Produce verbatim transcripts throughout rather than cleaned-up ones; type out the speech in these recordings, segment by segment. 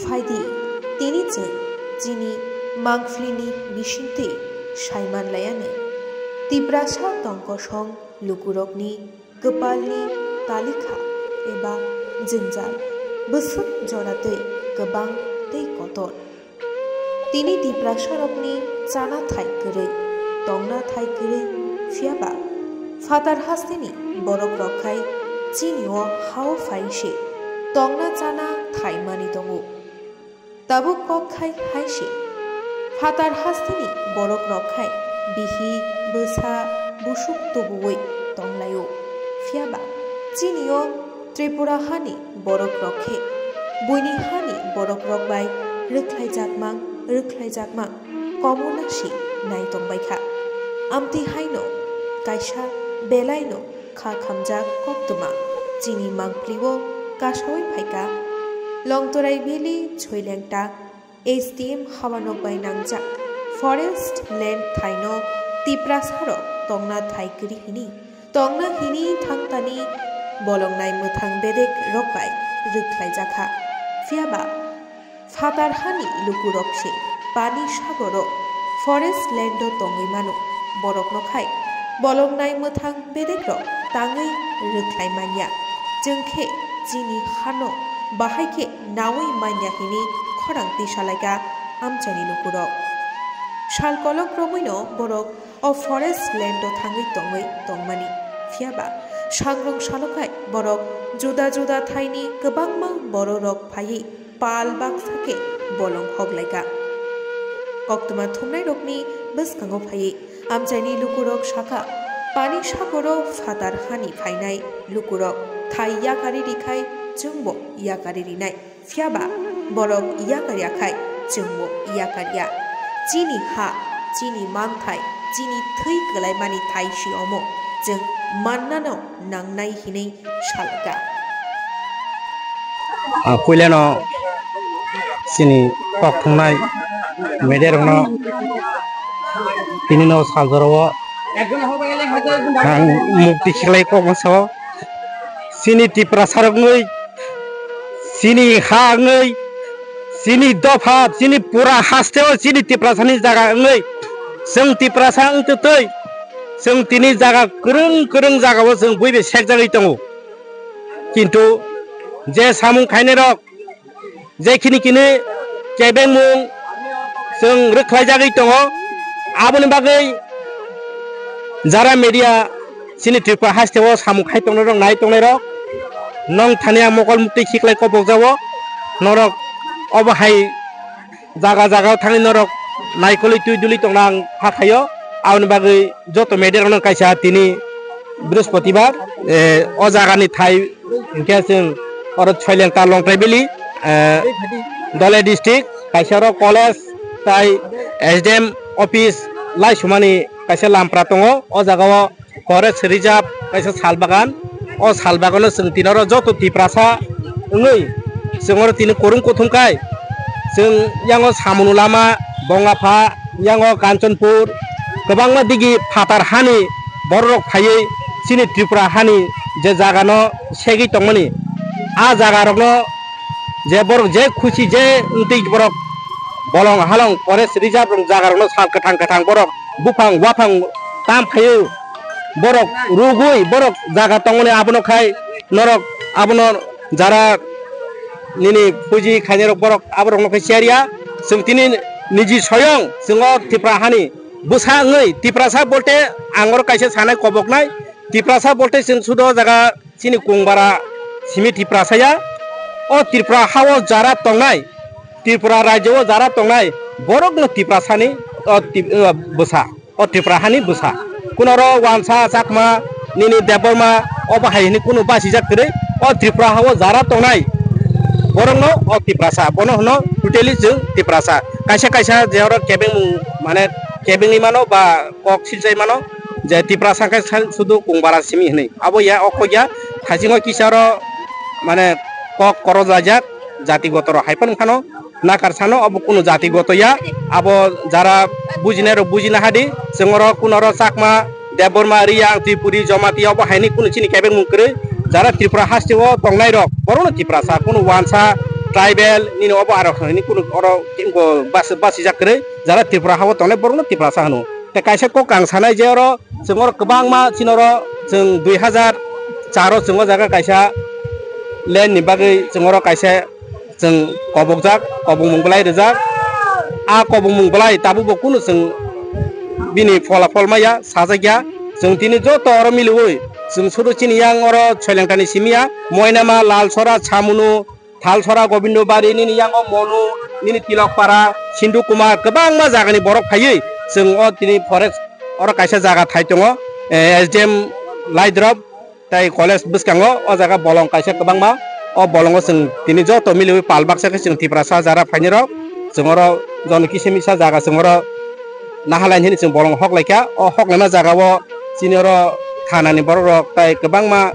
Phaidi, tini chwng chini mangphlini bisingtwi saiman laianw. Tiprasa tongkosong lukurokni kwpalni talikha eba jwngjal bwswk joratwi kwbang tei kotor. Tini Tiprasarokni chana thai kwrwi, tongna thai kwrwi, phiyaba phatar hasteni borokrok khai chini o hao phai se tongna chana thai mani tongo. Tabuk kok khai hai se, phatar hasteni borokrok khai bihik, bwsa, busuk tubuwi tonglaio. Phiyaba chini o Tripura hani borokrok khe buini hani borokrok bai rwkhlaijakmang, rwkhlaijakmang komorna si nai tongbaikha. Amtwi haino kaisa belaino kha khamjak koktwma chini mangpli o kasawi phaikha. Longtorai Valley Chhoilengta S D M hawanok bai nangjak forest land thaino Tiprasarok tongna thai kwrwi hini, tongna hini thangtani bolongnai mwthang bedek rok bai rwkhlaijakha. Phiyaba phatar hani lukurok se pani sagoro forest land o tongwi mano. Borokno khai bolongnai mwthang bedekrok tangwi rwkhlai manya. Chwng khe chini hano bahai khe nawi manya hini khorang tisalaikha amchaini lukurok. Sal kolok romwino borok o forest land o thangwi tongwi tongmani. Phiyaba sangrong salo khai borok juda juda thaini kwbangma bororok phaiwi pal baksa khe bolong hoklaikha. Koktwma thumnairokni bwskango phaiwi amchaini lukurok sakha, pani sagoro phatar hani phainai lukurok thai yakari rikhai chwngbo yakari rinai. Phiyaba borok yakarya khai chwngbo yakarya. Chini ha, chini manthai, chini thwi kwlaimani thai si omo chwng mannano nangnai hinwi salka. Ah, puilano chini kok thungnai media rokno tini no sal jora o ang mukti khiklai kok ma sao. Chini Tiprasa rok wngwi, chini ha wngwi, chini dopha, chini pura haste o chini Tiprasa ni jaga wngwi, chwng Tiprasa wngtwi twi, chwng tini jaga kwrwng kwrwng jaga o chwng bui bai sekjagwi tongo. Kintu je samung khainai rok, je khini kini kebengmung chwng rwkhlaijagwi tongo, aboni bagwi jara media chini Tripura haste o samung khai tongnai rok, nai tongnai rok, nong thani ang mokol muktwi khiklai kobok jao, norok obo hai jaga jaga o thangwi norok naikolwi twi duli tongna ang hakhaio. Aboni bagwi joto media rokno kaisa tini Brihospatibar, eh, o jagani thai hinkhe chwng oro Chhoilengta Longtrai Valley, eh, Dhalai district, kaisa oro college tai S D M office laisumani kaisa lampra tongo. O jaga o forest reserve kaisa sal bagan. O sal bagano chwng tini oro joto Tiprasa wngwi chwng oro tini kwrwng kuthum khai chwng yango Samunu lama, Bongapha, yango Kanchanpur, kwbangma digi phatar hani bororok phaiwi chini Tripura hani je jagano segwi tongmani, a jagarokno je borok je khusi je wngtwi borok bolong halong forest reserve rok jagarokno sal kwthang kwthang borok buphang waphang tam phaiwi borok rugwi borok jaga tongmani, abono khai norok abono jara nini puji khainai rok borok aborokno khai share ya. Chwng tini niji soyong chwng o Tripura hani bwsa wngwi, Tiprasa bolte ang oro kaisa sanai koboknai, Tiprasa bolte chwng sudo o jaga chini Kungbara simi Tiprasa ya. O Tripura ha o jara tongnai, Tripura rajyo o jara tongnai borokno Tiprasani o Tip-, o bwsa. O Tripura hani bwsa. Kunoro Wansa, Chakma, nini Debbarma, obo hai hwnwi kunu basijak kwrwi. O Tripura ha o jara tongnai borokno o Tiprasa, bono hwno totally chwng Tiprasa. Kaisa kaisa je oro kebengmung, mane kebengwi mano ba kok silchai mano je Tiprasa khe sa-, sudu Kungbara simi hwnwi. Abo ya, o kok ya, thaisingo kisa oro mane kok korojlajak, jatigoto rok hai phano phano. Nakar sano obo kunu jati goto ya, abo jara bujinai rok bujina hadi, chwng oro kuno oro Chakma, Debbarma, Riyang, Tripuri, Jomati obo haini kunu chini kebengmung kwrwi, jara Tripura haste o tongnai rok, borokno Tiprasa, kunu Wansa, tribal nini obo arok hwnwi kunu oro bas-, basijak kwrwi, jara Tripura hao tongnai borokno Tiprasa hwno. Tei kaisa kok ang sanai je oro chwng oro kwbangma chini oro chwng dui hazar char o chwng o jaga kaisa land ni bagwi chwng oro kaisa chwng kobokjak, kobokmung bwlai rijak. A kobokmung bwlai tabukbo kunu chwng bini pholafol maya sajakya. Chwng tini joto oro miliwi chwng sudu chini yang oro Soilengtani simi ya, Moinama, Lalsora, Chamunu, Thalsora, Gobindobari, nini yango Monu, nini Tilokpara, Sindhu Kumar, kwbangma jagani borok phaiwi chwng o tini forest oro kaisa jaga thai tongo, eh, S D M Laidrop, tei college bwskango o jaga bolong kaisa kwbangma. O bolongo chwng tini joto miliwi pal baksa khe chwng Tiprasa jara phainai rok chwng oro jono kisa misa jaga chwng oro nahalai hwnwi chwng bolong hoklaikha. O hoklaima jagao chini oro thanani borok rok tei kwbangma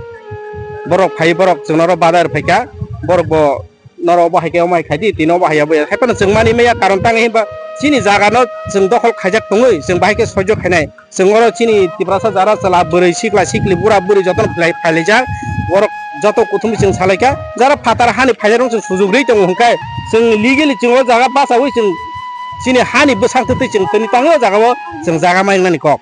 borok phai borok chwng oro badar phaikha. Borok bo norok obo hai khe omo hai khai di, tini obo hai abo hai phano chwng mani maya, karon tang hinba chini jaga no chwng dokhol khaijak tongwi chwng bahai khe soijo khainai. Chwng oro chini Tiprasa jara chwla bwrwi sikla sikli bura bwrwi jotono phlai phailaijak. Borok joto kuthumwi chwng salaikha, jara phatar hani phainairok chwng sujuk rwi tongo hwnkhe chwng legally chwng o jaga bachaui chwng chini hani bwsang twtwi chwng tini tangwi o jaga o chwng jaga mainani kok.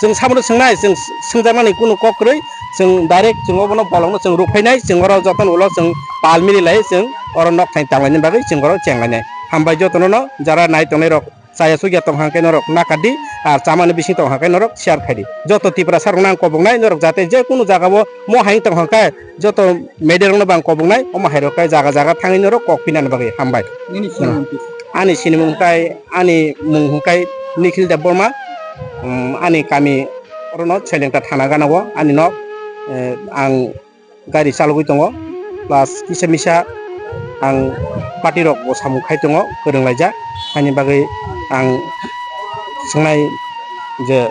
Chwng sabono swngnai, chwng swngjakmani kunu kok kwrwi, chwng direct chwng obono bolongno chwng rwphainai, chwng oro jotono ulo chwng pal mililai chwng oro nok thani tanglaini bagwi chwng oro chenglainai. Hambai jotono no jara nai tongnai rok. Chaya chukya tong hang khe norok nakar di, ar chamani bising tong hang khe norok share khai di. Joto Tiprasa rokno ang koboknai, norok jate je kunu jaga o mo hai tong hang khe joto media rokno bo ang koboknai, omo hai rok khe jaga jaga thangwi norok kok pinani bagwi hambai. Nini sinimung kisa? Ani sinimung tai ani mung hwnkhe Nikhil Debbarma, um, ani kami orono Soilengta thana gana o ani nok, eh, ang gari chalogwi tongo, plus kisa misa ang party rok bo samung khai tongo, kwrwng laijak. Haini bagwi ang swngnai je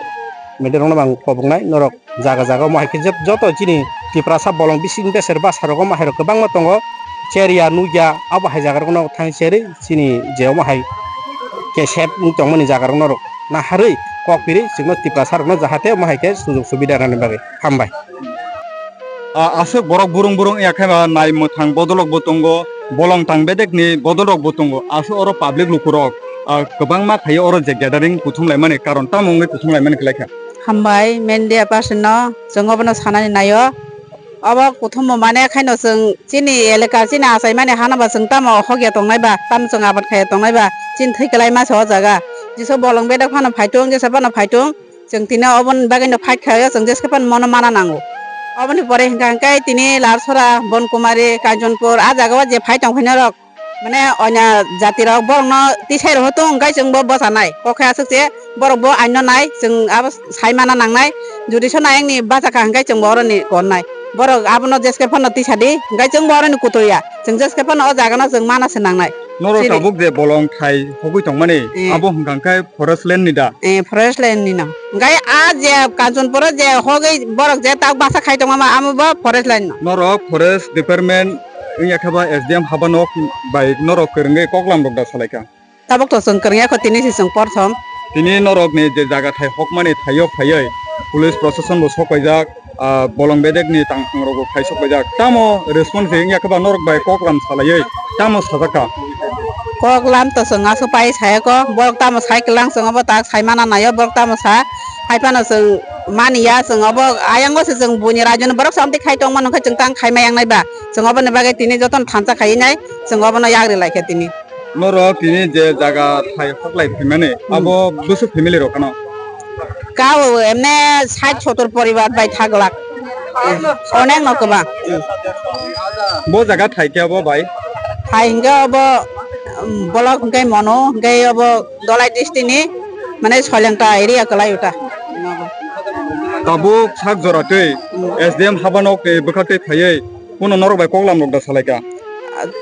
media rokno bo ang koboknai, norok jaga jaga omo hai khe jot-, joto chini Tiprasa bolong bising beser bwsa rok omo hai rok kwbangma tongo, cherya nukya abo hai jaga rokno thang cherwi chini je omo hai kesep wng tongmani jaga rok norok naharwi kok piri chwngno Tiprasa rokno jahate omo hai khe sujok subida rwnani bagwi. Hambai. A, aswk borok burung burung wngya khe ba nai mwthang bodolok bo tongo, bolong tang bedek ni bodolrok bo tongo. Aswk oro public lukurok, a, kwbangma khaio oro je gathering kuthum laimani karon tamo wngwi kuthum laimani khlai kha. Hambai, media person no, chwng obono sanani naio. Obo kuthumbo mane khaino chwng chini elaka, chini achaimani hano ba chwng tamo hokya tongnai ba, tamo chwng abad khaiya tongnai ba, chini thwi kwlai masa o jaga. Jesa bolong bedek phano phaitung, jesa phano phaitung. Chwng tini oboni bagwino fight khaio, chwng jesa phano mono mana nango. Oboni pore hwnkha hwnkhe tini Lalsora, Bonkumari, Kanchanpur, a jaga o je fight tong phainai rok, mane onya jati rok borokno tisai rw thung hwnkhe chwngbo bwchanai. Kok khe aswk se borokbo aino nai, chwng abo sai mana nangnai. Jodi sona ayangni bachakha hwnkhe chwngbo oroni konnai. Borok abono jeske phano tisadi hwnkhe chwngbo oroni kuturya. Chwng jeske phano o jagano chwng mana se nangnai. Norok tabuk je bolong thai hogwi tongmani, eh, abo hwnkha hwnkhe forest land ni da? Eh, forest land ni no. Hwnkhe a je Kanchanpur o je hogwi borok je tak basa khai tongma amo bo forest land no. Norok forest department wngya khe ba S D M habanok bai norok kwrwngwi koklam rok da salaikha? Tabuk to chwng kwrwngya kho, tini se chwng porthom. Tini norok ni je jaga thai hokmani thaio phaiwi police proshashan bo sok paijak. Ah, bolong bedek ni tangthang rok bo phai sok paijak. Tamo response wngya khe ba norok bai kok lam salaiwi tamo sajak kha? Kok lam to chwng aswk pai saya kho, borok tamo sai kwlang chwng obo tak sai mana naio, borok tamo sa hai phano chwng mani ya, chwng obo ayang o se chwng buini rajyo ni borok sa amtwi khai tong mano khe chwng tang khai ma yang nai ba, chwng oboni bagwi tini jotono thansa khai nai, chwng obono yak ri lai kha tini. Norok tini je jaga thai hoklai phimani, hmm, abo bwswk family rok ano? Ka o emne sait sotor poribar bai thak glak. Onek no kwbang. Bo jaga thai khe abo bai? Thai hwnkhe abo, um, bolok hwnkhe Monu, hwnkhe abo Dholai district ni, mane Soilengta area kwlai uta. Tabuk sak jora twi, hmm, S D M habanok ni bwkhak twi phaiwi, Kuno norok bai kok lam rok da salai ka?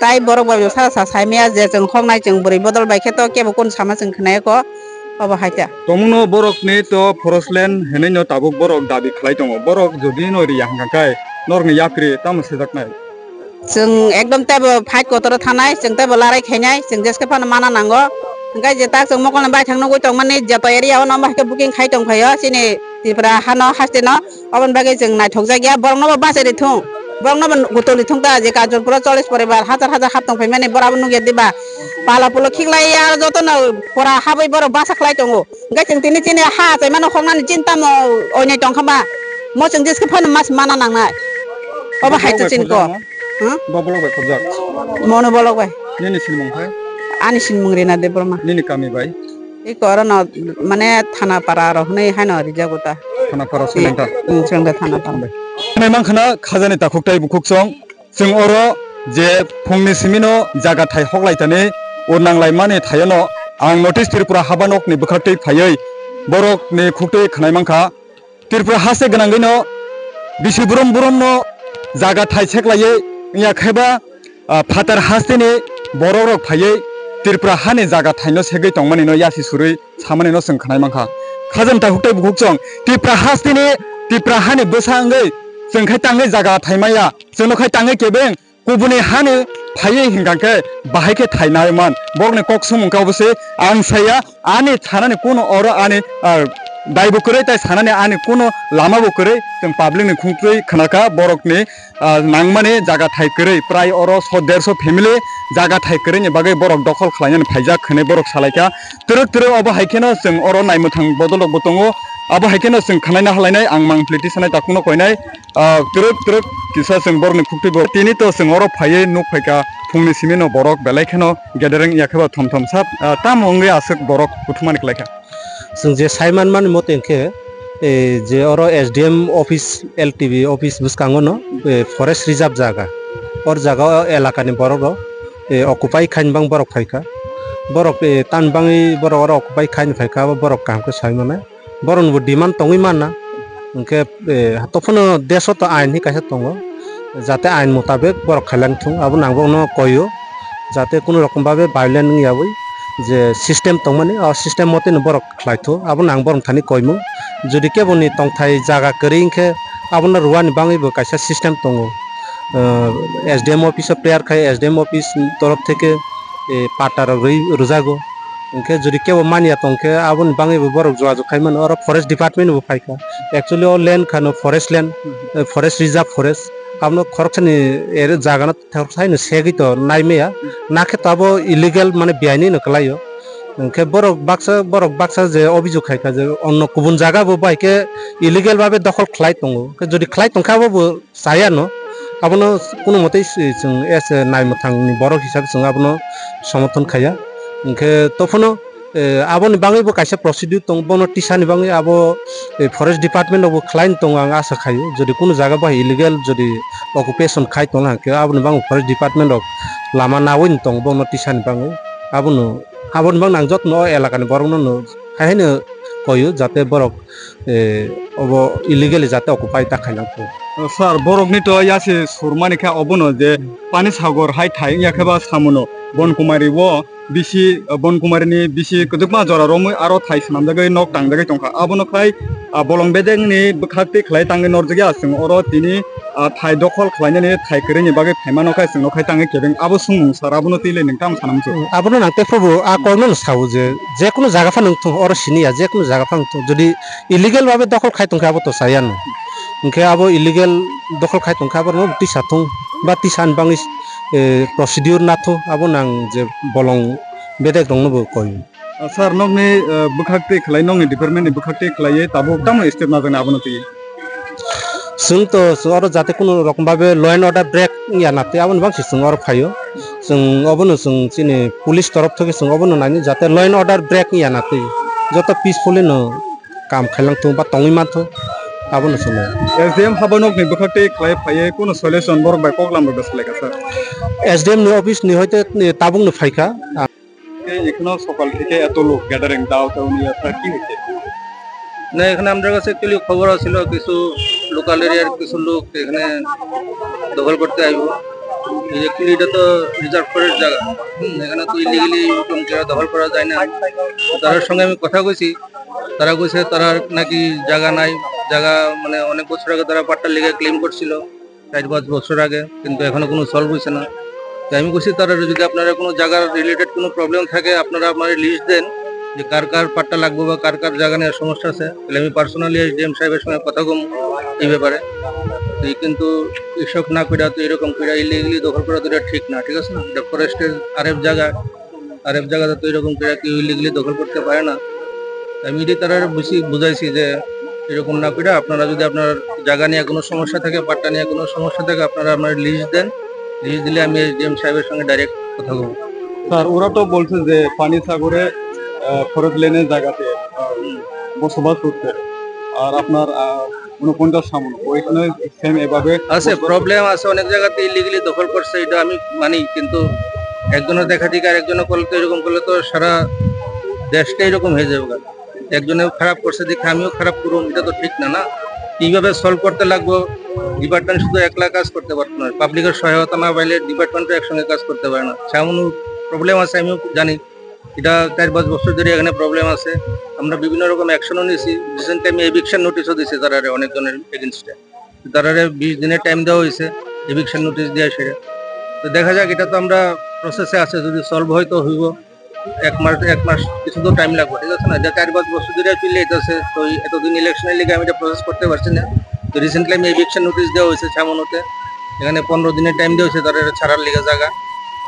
Tai borok bai sa sa sai maya je chwng hok nai, chwng bwrwi bodol bai khe to kebo kun sama chwng khna ya kho, obo hai ta. Tongmung no borok ni to forest land hinwi no tabuk borok dabi khlai tongo. Borok jodi no ri ya hwnkha khe norok ni yapri tamo sejak nai. Chwng ekdom teibo fight kotor o thanai, chwng teibo larai khainai, chwng jeske phano mana nango. Hwnkhe je tak chwng mokol ni baithang nugwi tongmani joto area o no omo hai khe booking khai tong phaio chini Tripura hano haste no. Oboni bagwi chwng naithokjak ya, borokno bo bachai rithung. Borok no bo gutoli thung ta je Kajolpuro chollish poribar hajar hajar hap tong phaimani borok abo nugya diba? Pala pulo khiklai ya joto no pora habwi borok basa khlai tongo. Hwnkhe chwng tini chini ha achai mano hoknani chinta mo oinai tong kha ba. Mo chwng jis khe phano mas mana nangnai. Obo hai to chini ko. Bo block bai khobjak. Mono bolok bai. Nini sinimung hai? Ani sinimung Rina Debbarma. Nini kami bai? Iko oro no mane Thanapara aro hwnwi haino rijago ta. Thanapara Silenta. Hmm, Silenta Thanapara. Nai mankha na khajani takhuk tai bukhuk song. Chwng oro je phungni simino jaga thai hoklai tani ur nanglai mani thayono ang North East Tripura habanokni bwkhaktwi phaiwi borokni khuktwi khwnai mankha. Tripura haste gwnangwino bisi burom buromno jaga thai seklaiwi wngya khaiba, ah, phatar hasteni borokrok phaiwi Tripura hani jaga thaino segwi tongmanino yasi surwi samanino chwng khwnai mankha. Khajani takhuk tai bukhuk chwng Tripura hasteni Tripura hani bwsa wngwi chwng khai tangwi jaga thai maya, chwngno khai tangwi kebeng kubuni hani phaiwi hinkha khe bahai khe thainai man. Borokni kok sumung khe obo se ang saya, ani thanani kuno oro ani, ah, daibo kwrwi tai sanani ani kuno lamabo kwrwi. Chwng public ni khungtwi khnakha borokni, ah, nangmani jaga thai kwrwi prai oro so derso family jaga thai kwrwini bagwi borok dokhol khlainani phaijak hwnwi borok salaikha. Twrwk twrwk obo hai kheno chwng oro naimwthang bodolrokbo tongo, abo hai kheno chwng khwnaina halainai ang mangpili tisanai takungno koinai. Ah, twrwk twrwk kisa chwng borokni khuktwi bo. Tini to chwng oro phaiwi nuk phaikha, phungni simi no borok belai kheno gathering ya khe ba thom thom sap, ah, tamo wngwi aswk borok kuthumani kwlaikha. Chwng je sai manmani mote hwnkhe, eh, je oro S D M office, L T B office bwskango no, eh, forest reserve jaga. Or jaga o elakani borok rok, eh, occupy khaini bang borok phaikha. Borok, eh, tamni bangwi borok oro occupy khaini phaikha, abo borok kaham khe sai mano. Borokni bo demand tongwi manna. Hwnkhe, eh, tophuno deso to ain hi kaisa tongo, jate ain mutabek borok khailang thung, abo nang borokno koio, jate kunu rokom babe violent wngya wi je system tongmani, o system moteno borok khlaitho, abo nang borok thani koimung. Jodi keboni tongthai jaga kwrwi wngkhe abono rwani bangwi bo kaisa system tongo. Eh, S D M office o prayer khai, S D M office ni torof theke, eh, patta rok rwi rwjago. Hwnkhe jodi kebo manya tongkhe aboni bangwi bo borok jogajog khai mano, oro forest department bo phaikha. Actually o land khano forest land, eh, forest reserve forest. Abono khoroksani ere jagano khoroksa haino segwi to nai maya. Nakhe to abo illegal mane biyaini no kwlaio. Hwnkhe borok baksa, borok baksa je obijog khaikha je onno kubun jaga bo bai khe illegal babe dokhol khlai tongo. Hwnkhe jodi khlai tongkha abo bo chaya no, abono kunu motei si-, chwng as a naimwthang ni borok hisabe chwng abono somorthon khaiya. Hwnkhe tophuno, eh, aboni bangwi bo kaisa procedure tongo, bono tisani bangwi abo, eh, forest department rok bo khlai tongo, ang asa khaio. Jodi kunu jaga bai illegal jodi occupation khai tongna hwnkhe, aboni bangwi forest department rok lama nawi tongo, bono tisani bangwi. Abono, aboni bangwi ang jotono o elakani borokno no hai haino koio, jate borok eh, obo illegally jate occupy ta khainang kho. Sir, borokni to yasi surmani khe obono je Pani Sagor hai thai wngya khe ba samuno Bon Kumari o bisi, Bon Kumari ni bisi kwdwkma jora romwi aro thai swnamjagwi nok tangjagwi tongkha. Abono khai, ah, bolong bedekni bwkhak twi khlai tangwi norjagya chwng oro tini, ah, thai dokhol khlainani thai kwrwini bagwi phaimano khai chwngno khai tangwi kebeng abo swngmung sir abono twi le nwng tamo sana muchung? Abono nang tephuru a kokno no sao je, jekunu jaga phano wngthung oro siniya, jekunu jaga phano wngthung. Jodi illegal babe dokhol khai tongkha abo to chaya no. Hwnkhe abo illegal dokhol khai tongkha abo no tisa thung ba tisa ni bangwi, eh, procedure na thung abo nang je bolong bedek rokno bo koi. Ah, sir, nokni, eh, bwkhak twi khlai, nokni department ni bwkhak twi khlaiwi tabuk tamo step najaknai abono twi? Chwng to, chwng oro jate kunu rokom babe law and order break wngya na twi, aboni bangsi chwng oro phaio. Chwng obono chwng chini police torof thokhe chwng obono naini jate law and order break wngya na twi, joto peacefully no kam khailang thung ba tongwi man thung, abono chwng nai. S D M habanokni bwkhak twi khlai phaiwi kunu solution borok bai koklam rwda swlaikha, sir? S D M ni office ni hoite tabukno phaikha. এই এখানে সকাল থেকে এত লোক গ্যাদারিং দাও দাও নিয়ে আপনার কি হচ্ছে? না, এখানে আমাদের কাছে অ্যাকচুয়ালি খবর আসছিল কিছু লোকাল এরিয়ার কিছু লোক এখানে দখল করতে আইব। অ্যাকচুয়ালি এটা তো রিজার্ভ ফরেস্ট জায়গা। হুম, এখানে তো ইলিগালি কোনো জায়গা দখল করা যায় না। তাদের সঙ্গে আমি কথা কইছি, তারা কইছে তারা নাকি জায়গা নাই, জায়গা মানে অনেক বছর আগে তারা পাট্টার লিগে ক্লেম করছিল। চার পাঁচ বছর আগে, কিন্তু এখনো কোনো সলভ হইছে না। তো আমি কইছি তারা যদি আপনারা কোনো জায়গার রিলেটেড কোনো প্রবলেম থাকে, আপনারা আমার লিস্ট দেন যে কার কার পাট্টা লাগবে বা কার কার জায়গা নেওয়ার সমস্যা আছে, তাহলে আমি পার্সোনালি এসডিএম সাহেবের সঙ্গে কথা কম এই ব্যাপারে। তো এই কিন্তু এসব না কইরা তো এরকম কইরা ইলিগালি দখল করা তো এটা ঠিক না, ঠিক আছে না? এটা ফরেস্টের আরেফ জায়গা, আরেফ জায়গাতে তো এরকম কইরা কেউ ইলিগালি দখল করতে পারে না। আমি এটাই তারা বেশি বুঝাইছি যে এরকম না কইরা আপনারা যদি আপনার জায়গা নিয়ে কোনো সমস্যা থাকে, পাট্টা নিয়ে কোনো সমস্যা থাকে, আপনারা আমার লিস্ট দেন, লিস্ট দিলে আমি এসডিএম সাহেবের সঙ্গে ডাইরেক্ট কথা বলবো। স্যার, ওরা তো বলছে যে পানি সাগরে ফরেস্ট লেনের জায়গাতে আহ, বসবাস করতে, আর আপনার আহ, ঊনপঞ্চাশ সামন ওইখানে সেম এভাবে আছে, প্রবলেম আছে, অনেক জায়গাতে ইলিগালি দখল করছে, এটা আমি মানি, কিন্তু একজনের দেখা দেখি আর একজনে করলে তো, এরকম করলে তো সারা দেশটা এরকম হয়ে যাবে। একজনে খারাপ করছে দেখে আমিও খারাপ করুম, এটা তো ঠিক না, না? কিভাবে সলভ করতে লাগবো? ডিপার্টমেন্ট শুধু একলা কাজ করতে পারতো না, পাবলিকের সহায়তা না পাইলে ডিপার্টমেন্টও একসঙ্গে কাজ করতে পারে না। তেমন প্রবলেম আছে, আমিও জানি। এটা চার পাঁচ বছর ধরে এখানে প্রবলেম আছে। আমরা বিভিন্ন রকম অ্যাকশনও নিছি। রিসেন্টলি আমি এভিকশন নোটিশও দিছি তারারে, অনেকজনের এগেইনস্টে। তারারে বিশ দিনের টাইম দেওয়া হয়েছে এভিকশন নোটিশ দিয়ে সেটা। তো দেখা যাক, এটা তো আমরা প্রসেসে আছে, যদি সলভ হয় তো হইব। এক মাস, এক মাস কিছু তো টাইম লাগবে, ঠিক আছে না? এটা চার পাঁচ বছর ধরে চলে যেতেছে, তো এই এতদিন ইলেকশনের লিগে আমি এটা প্রসেস করতে পারছি না। তো রিসেন্টলি আমি এভিকশন নোটিশ দেওয়া হয়েছে ছামনুতে, এখানে পনেরো দিনের টাইম দেওয়া হয়েছে তারা এটা ছাড়ার লিগে জায়গা।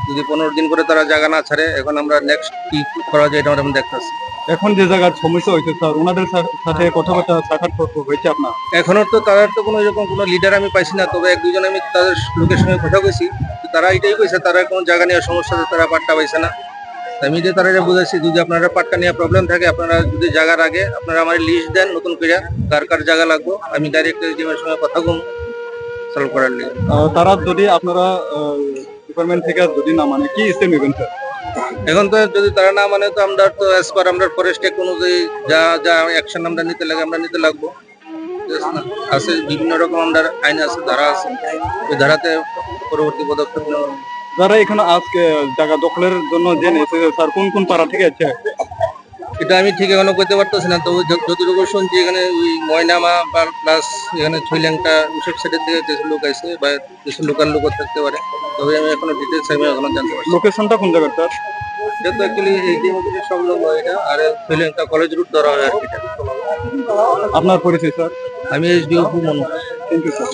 যদি পনেরো দিন করে তারা জায়গা না ছাড়ে, এখন আমরা নেক্সট কি করা যায়, এটা আমরা এখন দেখতেছি। এখন যে জায়গার সমস্যা হয়েছে স্যার, ওনাদের সা-, সাথে কথাবার্তা সাক্ষাৎ হ-, হয়েছে আপনার? এখনো তো তাদের তো কোনো এরকম কোনো লিডার আমি পাইছি না, তবে এক দুজন আমি তাদের লোকের সঙ্গে কথা কইছি, তো তারা এটাই কইছে, তারা কোনো জায়গা নিয়ে সমস্যা আছে, তারা পাট্টা পাইছে না। তো আমি যে তারা বুঝাইছি, যদি আপনারা পাট্টা নিয়ে প্রবলেম থাকে, আপনারা যদি জায়গার আগে আপনারা আমার লিস্ট দেন নতুন করে, কার কার জায়গা লাগবো, আমি ডাইরেক্ট এসডিএম এর সঙ্গে কথা কম সলভ করার লিগে। আহ, তারা যদি আপনারা, আহ, ডিপার্টমেন্ট থেকে যদি না মানে, কি স্টেপ নেবেন স্যার? এখন তো যদি তারা না মানে, তো আমরা তো অ্যাজ পার আমরা ফরেস্ট অ্যাক্ট অনুযায়ী যা যা অ্যাকশন আমরা নিতে লাগে, আমরা নিতে লাগবো। ঠিক আছে না? আছে, বিভিন্ন রকম আমরা আইন আছে, ধারা আছে, ওই ধারাতে পরবর্তী পদক্ষেপ নেওয়া হবে। যারা এখানে আজকে জায়গা দখলের জন্য যে নেছে স্যার, কোন কোন পাড়া থেকে আছে? এটা আমি ঠিক এখনো কইতে পারতেছি না, তবে যত-, যতটুকু শুনছি এখানে ওই ময়নামা বা প্লাস এখানে ছৈলেংটা ওইসব সাইডের থেকে কিছু লোক আছে বা কিছু লোকাল লোকও থাকতে পারে, তবে আমি এখনো ডিটেলস আমি এখনো জানতে পারছি না। লোকেশনটা কোন জায়গার স্যার? এটা তো অ্যাকচুয়ালি এই যে সংলগ্ন এটা, আর ছৈলেংটা কলেজ রোড ধরা হয় আর কি এটা। আপনার পরিচয় স্যার? আমি SDO Bhuban. Thank you sir.